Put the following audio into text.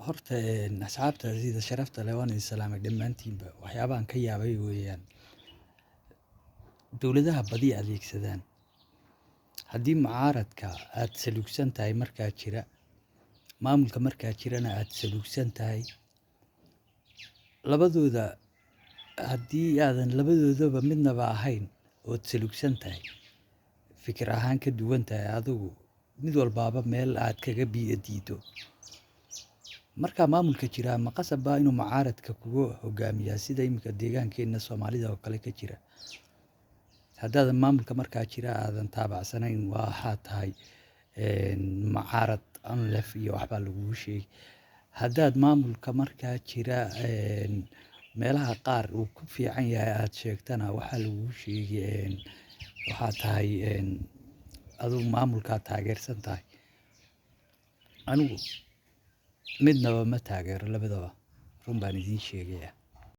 Horta asxaabta sida sharafta leh waan idin salaamay dhammaantiinba. Waxyaabahan ka yaabay weeyaan dowladaha badi adeegsadaan. Haddii mucaaradka aad saluugsan tahay markaa jira, maamulka markaa jirana aad saluugsan tahay, labadooda haddii aadan labadoodaba midnaba ahayn ood saluugsan tahay, fikir ahaan ka duwan tahay adigu, mid walbaaba meel aad kaga biyo diido. Marka maamulka jira ma qasab baa inuu mucaaradka kugu hogaamiyaa, sida iminka deegaankeena Soomaalida oo kale ka jira? Haddaadan maamulka markaa jira aadan taabacsanayn, waxaa tahay mucaarad ONLF iyo waxbaa lagugu sheegi. Haddaad maamulka markaa jira meelaha qaar uu ku fiican yahay aad sheegtana, waxaa lagugu sheegi waxaa tahay adigu maamulkaa taageersan tahay. Anigu midnaba ma taageero labadaba, run baan idiin sheegayaa.